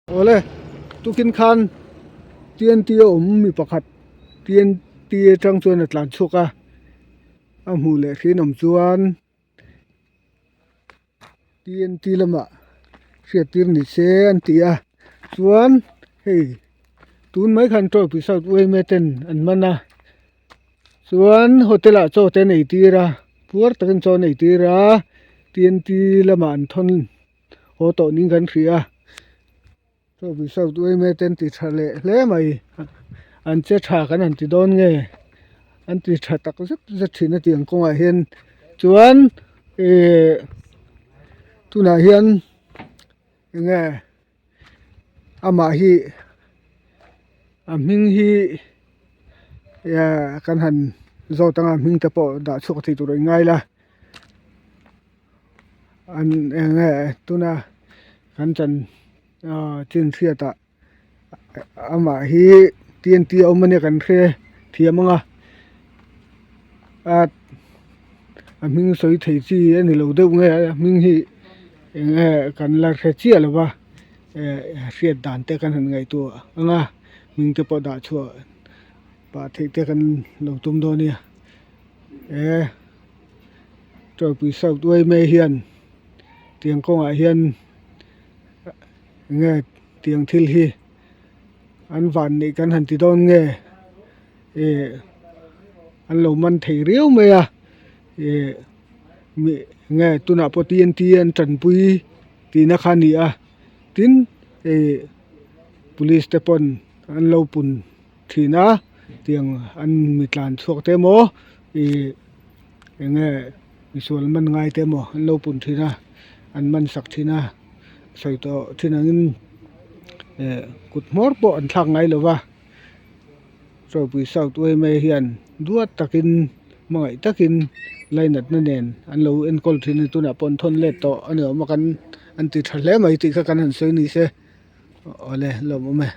Awle, tukin khan TNT a awm mi pakhat TNT atang chuan a tlan chhuak a, a hmuh leh hrin awm chuan TNT lamah hriattir ni se an ti a, chuan hei tun mai khan Tawipui South yma ten an man a, chuan hotel ah chaw te an eitir a, puar takin chaw an eitir a, TNT lamah an thawn. haw tawh niin kan hria a chaw pui south yma te an ti tha leh hle mai an che tha kan han ti dawn nge an ti tha tak zet zet thin a tiang kawngah hian chuan ihh tunah hian enge amah hi a hming hi kan han zawt anga hming te pawh dah chhuak thei tur a inngai la. An eng nge tuna kan chan ah chin hriat ah amah hi TNT a awm ania kan hre thiam ang a a a hming sawi thei chi a ni lo deuh nge a hming hi eng nge kan la hre chiah lo va eh hriat dan te kan han ngaihtuah ang a hming te pawh dah chhuah pah theih te kan lo tum dawn a nia eh. Tawipui South yma hian tiang kawngah hian enge tiang thil hi an van neih kan han ti dawn nge ih an lo man thei riau mai a ih mi enge tunah pawh TNT an tanpui tihna kha a ni a tin ih police te pawn an lo pun thin a tiang an mi tlan chhuak te emaw ih eng nge misual man ngai te emaw an lo pun thin a an man sak thin a sawi tawh thin angin eh kut hmawr pawh an thlak ngai lo va Chawlhpui South yma hian duat takin hmangaih takin lainatna nen an lo enkawl thin a ni tunah pawh an thawn let tawh a ni awm a kan an ti tha hle mai tih kha kan han sawi ni se awle lawmawm e.